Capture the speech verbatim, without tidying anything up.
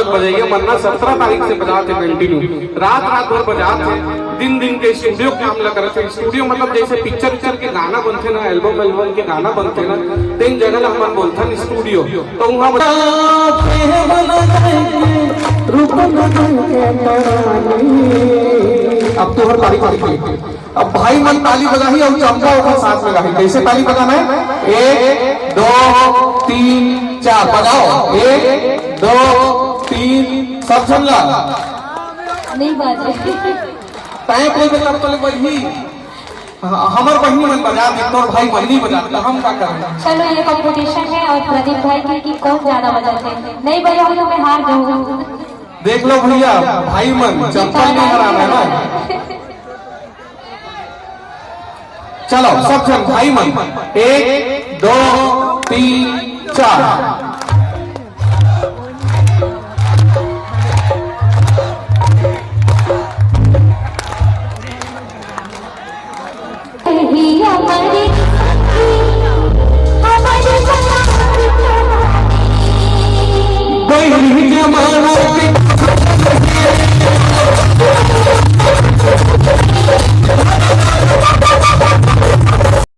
बजइया मन ना सत्रह तारीख से बजात हे कंटिन्यू, रात रात भर बजात हे, दिन दिन के स्टूडियो काम ला करत हे। स्टूडियो मतलब जैसे पिक्चर विक्चर के गाना बनथे ना, एल्बम एल्बम के गाना बनथे ना, तेन जगह ला हमन बोलथन स्टूडियो। तो वहाँ बजा अब तोहर तारीफ होही। अब भाई मन ताली बजाही अउ चंपा ओकर साथ में गाही। कैसे ताली बजाना है? एक, दो, तीन, चार। बजाओ। एक, दो, तीन, सब झन ला। नहीं बाजे। तैं बोल दे तब तले बजही। ह-, हमर बहिनी मन बजा दे, तोर भाई मन नहीं बजा, तो हम का करबे? चलो, ये कंपटीशन है और प्रदीप भाई की कि कौन ज्यादा बजाते हैं। नहीं बजाओ तो मैं हार जाऊंगा। देख लो भैया, भाई मन चंपा नहीं हराना है ना। चलो सब झन भाई मन, एक, दो, तीन, चार।